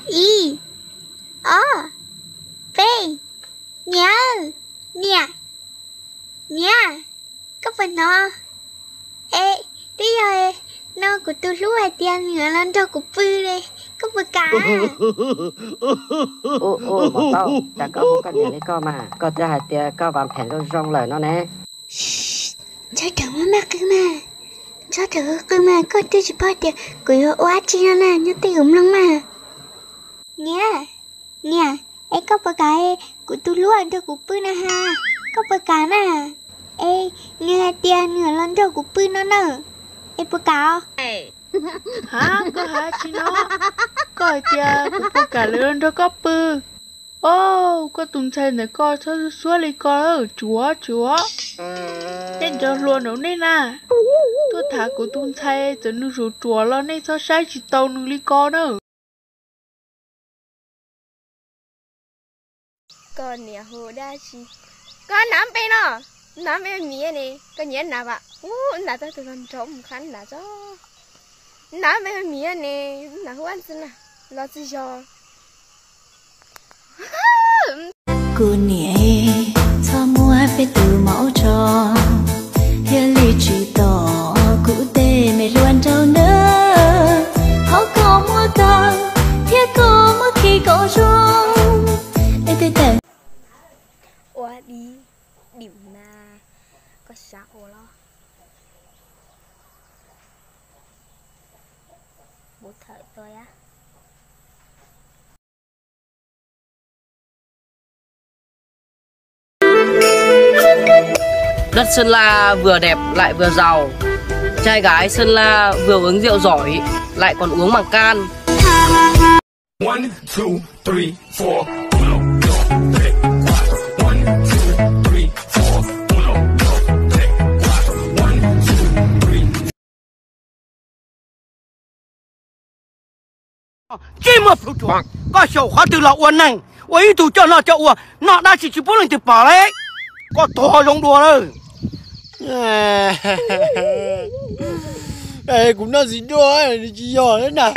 Ib, ob, peb, niam, niam, niam, koj puas hnov? Es twb yog no kuv tus hlub hais tias nws yuav los nrog kuv pw li, koj puas kam? Ua ua mov tau, cas koj hu koj niam li koj mas, koj twb hais tias koj vas phem zoo zoo lawm no ne. Txhob rawm maj qw mas, txhob rawm qw mas, koj twb tsis paub tias kuv yuav ua dab tsi no na, nyob twj ywm mloog mas. Niam, niam, es koj puas kam kuv tus hlub nrog kuv pw na ha? Koj puas kam na? Es nws hais tias nws los nrog kuv pw no na, es puas kam? Ha, koj hais tsis no, koj hais tias kuv puas kam lawv los nrog koj pw? Au, koj tus ntxhais ntawm koj txhob xuab li ko, tsuav tsuav. Nej cov hluas nraud nej na, tuaj tham kuv tus ntxhais txawm nws ruam ruam los nej txhob saib tsis taus nws li ko na. Koj niam hu dab tsi? Koj hnav npe no, hnav npe miv ne, koj nyiam hnav vas? Ub, hnav tau tus hluas nraug mus qhab hnav tso. Hnav npe miv ne, hnav hu ua ntxwg na, los txwg zog. Kuv niam, txhob muab peb tus maum tso, thiaj li tsis tom kuv tej me hluas nraug nawb. Qhov koj muab tawg thiab koj muab khi kom zoo. Ua di dim na, koj xav ua los mus thawm tua. Đất Sơn La vừa đẹp lại vừa giàu. Trai gái Sơn La vừa uống rượu giỏi, lại còn uống bằng can. One, two, three, four. Uno, dos, tres, cuatro. One, two, three, four. Uno, dos, tres, cuatro. One, two, three. Tsis muaj plhus ruam, koj xyaum qhov twg los ua neeg, ua ib tug coj noj coj ua, noj dab tsi tsis pub leej twg pom li. Koj tuag zoo dua lawm. Kuv noj txiv duaj tsis yog na.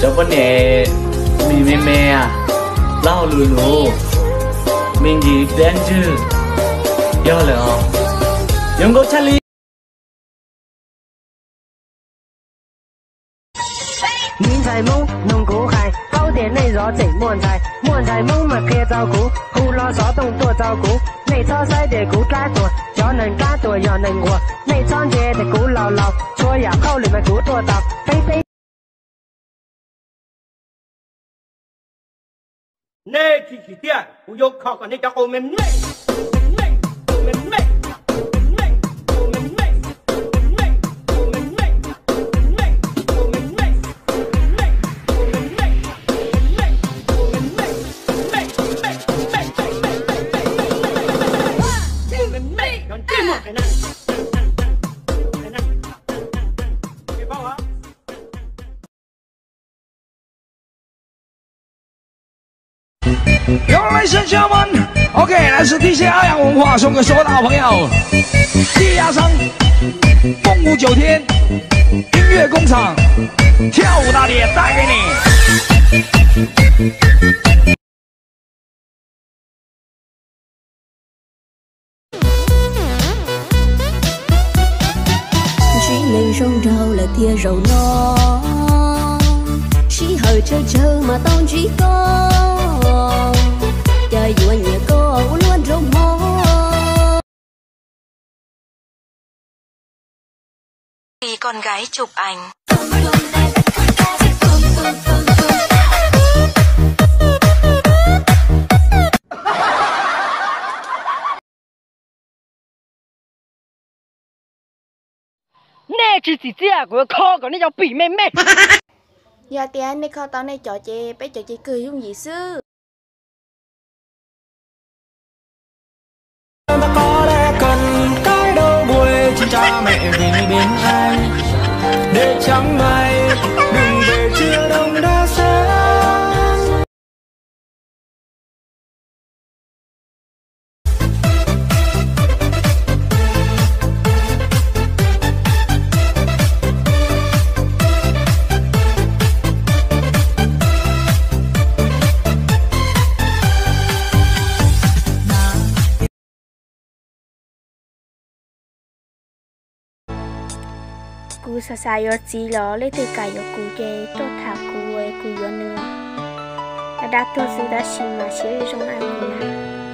Cov poj niam, mis me me, plaub hau lus lus, me ntsis dab ntswg, yog lawm os. Yuav nkauj tshaj li. Miv ntxhais Hmoob, noog kuv hais, paub tias nej zov tseem muaj ntxhais, muaj ntxhais Hmoob mas qhia rau kuv, hu lo xov tooj tuaj rau kuv, nej txhob saib tias kuv dab tuag, cov neeg dab tuag yog neeg nquag, nej txhob ntsia tias kuv laus laus, txhua yam hauj lwm mas kuv tuaj tau, peb peb. Nej tsis tsim txiaj, kuv yuav kho kom nej cov qau me me. Yo, ladies and gentlemen, OK，来自T C阿阳文化送给所有的好朋友，季亚生，凤舞九天，音乐工厂，跳舞大典带给你。 Ntsib neeg zoo nraug lawm thiaj zaum no, sij hawm tsawg tsawg mas tau ntsib koj, cas yuav nyiam koj ua luaj nraug hmo. Con gái chụp ảnh. Nej tsis tsim txiaj, kuv yuav kho kom nej cov pim me me. Yog tias nej kho tau nej cov ces peb cov ces kawg yooj yim xwb. Kuv xav xav yuav txiv los leej twg kam yuav kuv ces tuaj tham kuv es kuv yuav nws. Dab dab tuag xwb tab sis mas siab zoo na kuv na.